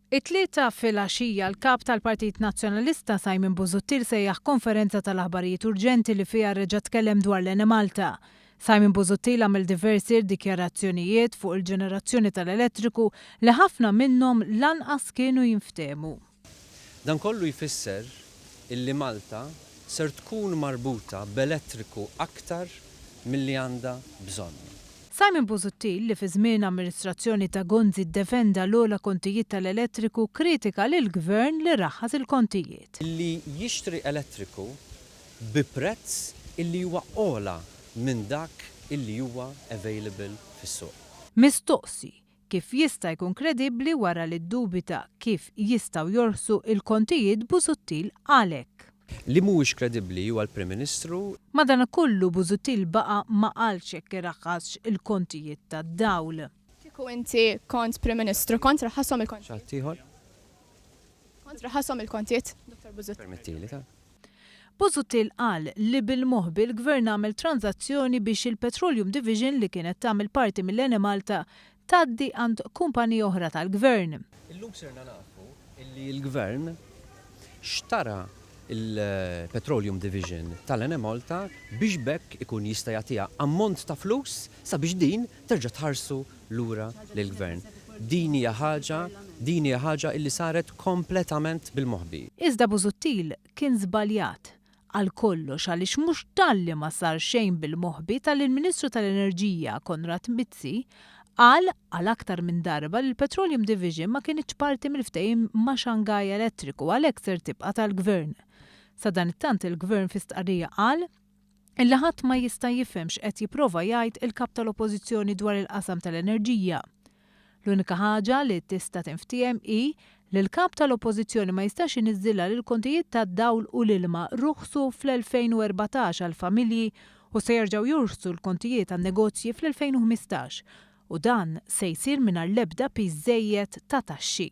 It-Tlieta filgħaxija l-Kap tal-Partit Nazzjonalista Simon Busuttil sejjaħ konferenza tal-aħbarijiet urġenti li fiha reġa' tkellem dwar l-Enemalta. Simon Busuttil għamel diversi dikjarazzjonijiet fuq il-ġenerazzjoni tal-elettriku li ħafna minnhom lanqas kienu jinftehmu. Dan kollu jfisser illi Malta ser tkun marbuta b'elettriku aktar milli għandha bżonn. Simon Busuttil, li fi żmien amministrazzjoni ta' Gonzi ddefenda l-ogħla kontijiet tal-elettriku, kkritika lill-Gvern li raħħas il-kontijiet. Li jixtri elettriku bi prezz illi huwa ogħla minn dak illi huwa available fis-suq. Mistoqsi kif jista' jkun kredibbli wara li ddubita kif jistgħu jorħsu l-kontijiet Busuttil qal hekk. Li mhuwiex kredibbli huwa l-Prim Ministru. Madanakollu Busuttil baqa' ma qalx jekk iraħħasx il-kontijiet tad-dawl. Kieku inti kont Prim Ministru kont raħħashom il-kontijiet? Xi ħadd ieħor? Kont raħħashom il-kontijiet, Dottor Busuttil? Permettili ta'. Busuttil qal li bil-moħbi l-Gvern għamel tranżazzjoni biex il-Petroleum Division li kienet tagħmel parti mill-Enemalta tgħaddi għand kumpanija oħra tal-Gvern. Illum sirna nafu illi l-Gvern xtara l-Petroleum Division tal-Enemalta biex b'hekk ikun jista' jagħtiha ammont ta' flus sabiex din terġa' tħarsu lura lill-Gvern. Din hija ħaġa, din hija ħaġa illi saret kompletament bil-moħbi. Iżda Busuttil kien żbaljat għal kollox għaliex mhux talli ma sar xejn bil-moħbi talli l-Ministru tal-Enerġija Konrad Mizzi qal għal aktar minn darba li l-Petroleum Division ma kinitx parti mill-ftehim ma' Shanghai Electric u għalhekk ser tibqa' tal-Gvern. Sadanittant il-Gvern fi stqarrija qal illi ħadd ma jista' jifhem x'qed jipprova jgħid il-Kap tal-Oppożizzjoni dwar il-qasam tal-enerġija. L-unika ħaġa li tista' tinftiehem hi li l-Kap tal-Oppożizzjoni ma jistax iniżżilha li l-kontijiet tad-dawl u l-ilma ruħsu fl-2014 għall-familji u se jerġgħu jurħsu l-kontijiet għan-negozji fl-2015 u dan se jsir mingħajr l-ebda piż żejjed ta' taxxi.